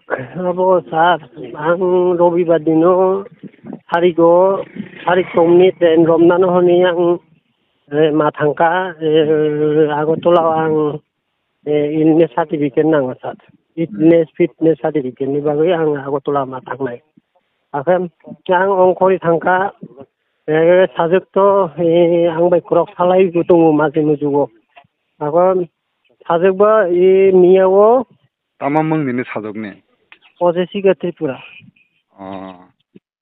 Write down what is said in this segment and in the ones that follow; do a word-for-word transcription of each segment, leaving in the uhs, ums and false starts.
Abo sir, ang Robibar dino sarigo, sarik tongni train romnano hwnwi ang, eh, ma thangkha, eh, Agartala o ang, eh, illness certificate nango sir. Illness fitness certificate ni bagwi ang Agartala ma thangnai. Akhe ang ongkhorwi thangkha, eh, sajwk to, eh, ang bai kwrwk salai bo tongo maji mujugo. Akhe sajwk bo, eh, miya o Tama mung nini sajwkni? Ojesiga Tripura. Oh.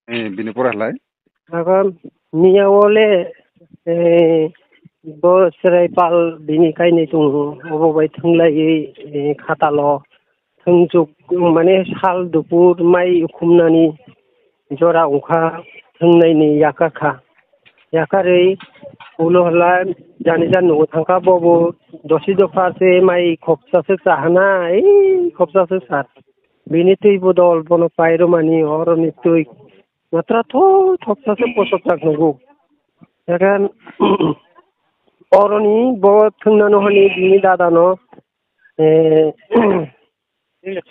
Eh, bini pore halai? Agon miya ole, eh, bo chwrai pal bini kainwi tongo. Obo bai thwnglaiwi, eh, khatalo thwngchuk, mane sal dupur mai khumnani jora wngkha thwngnaini yakar kha. Yakarwi ulo hwla jani jan nugo thangkha, bobo dosi dopha se mai khopsa se chahana, ei khopsa se sar. Bini twi bodol bono pairwmani oroni twi matra tho thopsa se posok jak nugo. Yakan oroni bo thwngnano hwnwi bini dadano, eh,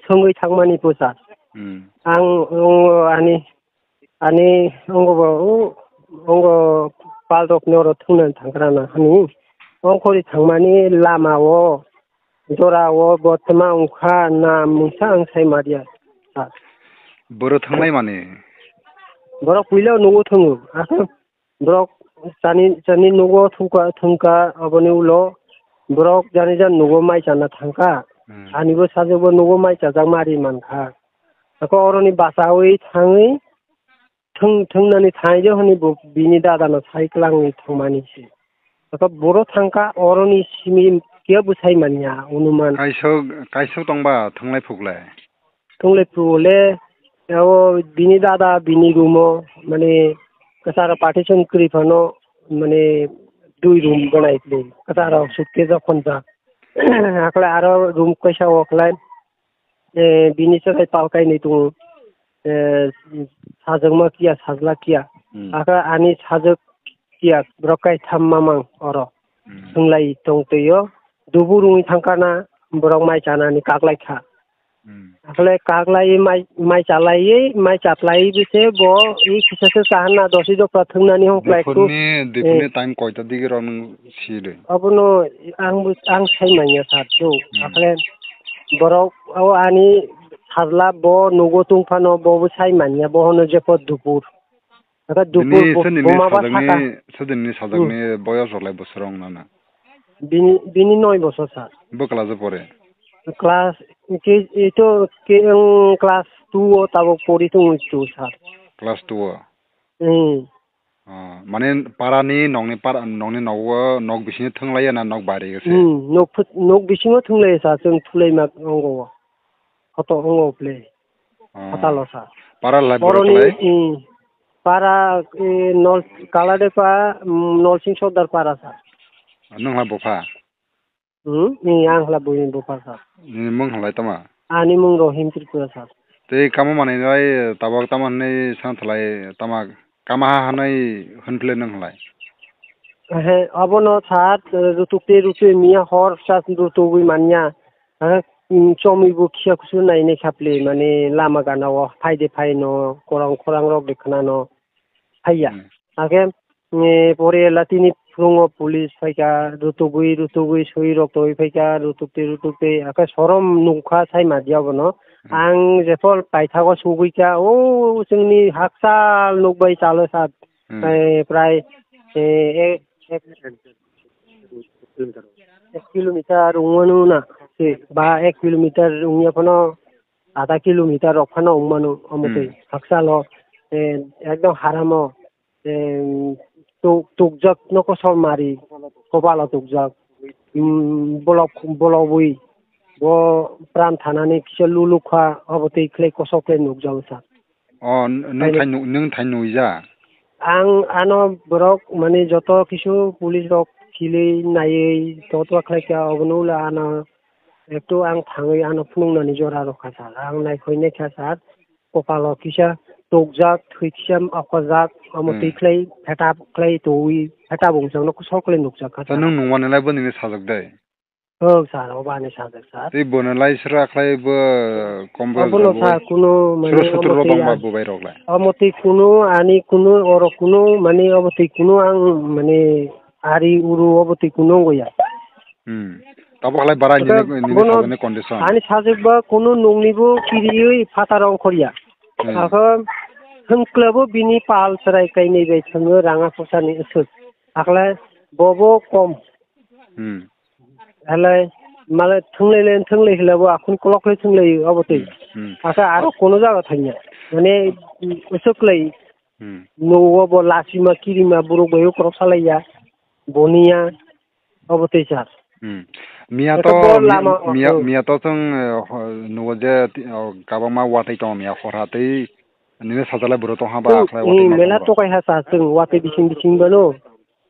thwngwi thangmani posa. Hmm. Ang, ang ani, ani wngbo, wngbo pal rok ni oro thwngna thangkra na hani. Ongkhorwi thangmani lama o, jora o bo tma wngkha na mungsa ang sai maria. Boro thwnglai mani? Borok puila nugo thwngo. Aswk Borok chani, chani nugo thungka, thungka, aboni ulo borok jani jan nugo mai chana thangka. Hmm. Anibo sajwkbo nugo mai chajak mari mankha. Ako oroni bachawi thangwi thung-, thungnani thangwi je hwnwi bo bini dadano sai kwlangwi thangmani se. Ako boro thangka oroni simi kebo sai manya, onuman. Kaisok, kaisok tongba thunglai phuklai? Thunglai phuo le, o bini dada bini room o, mane, kwcharo partition kwrwi phano, mane, dui room gwnai kwrwi. Kwcharo suitcase o khonjak. Hakhe aro room kaisa o khlai, eh, bini chwrai pal kainwi tongo. Eh, sajwkma kiya, sajla kiya. Hmm. Hakhe ani sajwk kiya, borok kaitham mamang oro. Hmm. Thwnglai tongtwi o. Dubu rungwi thangkha na, borok mai chanani kaklaikha. Hmm. Hakle kaklai mai, mai chalai, mai chatlai bise bo i kisa se sahanna dosi dopra thwngnani hong klai tu. Duphurni, duphurni eh, time koita digi rok nung si de? Abono ang bo, ang sai manya sar tu. Hmm. Hakle borok o ani sajla bo nugo tong phano bo bo sai manya bo hono jepot dupur. Aka dupur bini bo-, sini ni boma ba sajak saka. Ni, sini ni sajak hmm, ni boyos rok lai bosor wng nana? Bini, bini noi bosor sa. Bo class o pore? Class ke, ito ke, ang class two o tabok pori tongo ito sa. Class two o? Hmm. Ah, mane para ni nokni para, nokni nogo, nok bisingo thwnglai ya na nok baire gese? Hmm, nok phut-, nok bisingo thwnglai sa, chwng thulai ma ongo. Koto ongo play. Ah. Hatalo sa. Para lai borok boroni, lai? Hmm. Para, eh, nol, Kaladepa, mm, Nolsing Sordar para sa. Nung ha bupha? Hmm? Ni ang hla buini bupha sa. Nini mung halai tama? Ani mung Rohim Tripura sa. Tei kamo manwi lai tabok tama hwnwi sang thalai tama kama ha hwnwi hwnphle nung halai? He, abono sa, rutuk tei rutuk miya hor sa rutugwi manya. He, mm, chomwi bo khiya kusu nai nai khaple, mane lama gana o phai de phai no, korang khorang rok de khna no. Haiya. Hmm. Hakhe, eh, pore ela tini phungo police phaikha, rutugwi, rutugwi sui rok twi phaikha, rutuk twi, rutuk twi. Hakhe sorom nukha sai ma diya bono. Hmm. Ang jephol paithago sugwi kha, o chwngni hakchal nukbai chalo sa, hmm, eh, prai, eh, ek, ek, ek kilometer wngmano na, se ba ek kilometer wngya phano, adha kilometer rok phano wngmano, omo twi. Hmm. Hakchalo, eh, ekdom haramo, eh, tuk-, tukjak no kosol mari, kopalo tukjak. Hmm, bolok, bolobwi, bo pran thanani kisa lulukha, obo twi khlai kosok khe nukjago sa. O, n-, nwng Kainwi. Thai nu-, nwng thai nui ja? Ang ano borok, mane, joto kisu police rok khilwi naiwi totwa khlai kha, obono ulo ano ekto ang thangwi ano phunuknani jora rwkha sir. Ang naikhoi naikha sir, kopalo kisa tokjak, thwi kisa okojak, omo Hmm. twi khlai phetap khlai twi, phetap wngjakno kosok khlai nukjak kha Ta sir. Nwng nungmani lai bo nini sajak dai? Oh, sir, obo ani sajak, sir. Tei bono lai sra khlai bo kom bwrajak Obono, bo. Sir, kuno mane Sura sutro omo rok twi bangma a-, bo bai rok lai. Omo twi kuno ani kuno oro kuno mane obo twi kuno ang mane ari uru obo twi kuno wngya. Hmm. Tabo khlai bara Aka nini, nini bono sajani condition. Ani sajak ba kuno nungni bo kiriwi phatar ongkhorya. Hmm. Ako hwnkla bo bini pal chwrai kainwi bai thangwi ranga phusani swk. Akhlai bobo kom. Hmm. Halai, malai thwnglai le thwnglai hwlabo akhun kolok le thwnglai obo twi. Hmm, hmm. Asa aro kono jaga thangya. Mane, usuk lai, Hmm. no obo lasima kirima borok bai ukrok salaiya. Boniya, obo twi sir. Hmm. Miya Eko to, bo mi-, lama miya, o. Miya to chwng, eh, ho-, nugo je, ti-, o, kabangma watwi tongo miya horha tei nini sajalai borok tongha ba Chwng, akhlai watwi eh, ma mela tongo. Tokai ha sir chwng watwi bising bising bano.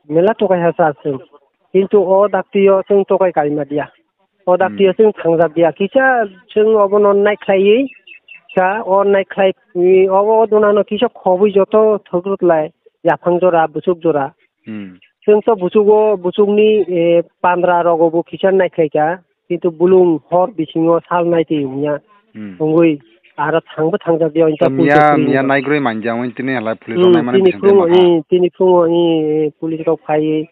Mela tokai ha sa chwng. Kintu o dakti o chwng tokai kaima dia. O dakti o Hmm. Chwng thangjak dia. Kisa chwng obono naikhlaiwi sa o naikhlai, i, obo o dunano kisa khobwi joto thwkrwk lai. Yaphang jora, buchuk jora. Hmm. Chwng to buchugo, buchukni, eh, pandra rogo bo kisa naikhlaika. Kintu bulung hor bisingo sal nai twi wngya. Hmm. Wngwi aro thangbo thangjak ya, Ta wngkha miya, police miya naigroi manja wngwi tini halai police rok Hmm, naimani tini bising phungo, tongma kha. I, tini phungo, i, police rok phai,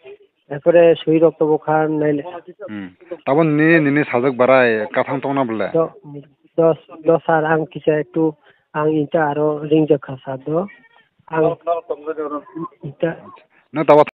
ekore sui rok tobo kha, naile. Hmm. Tabo nini, nini sajak barai kathang tongna bole? Do-, dos, dos sir, ang kisa ektu, ang inta aro ringjak kha sir do. Ang inta Nang tabo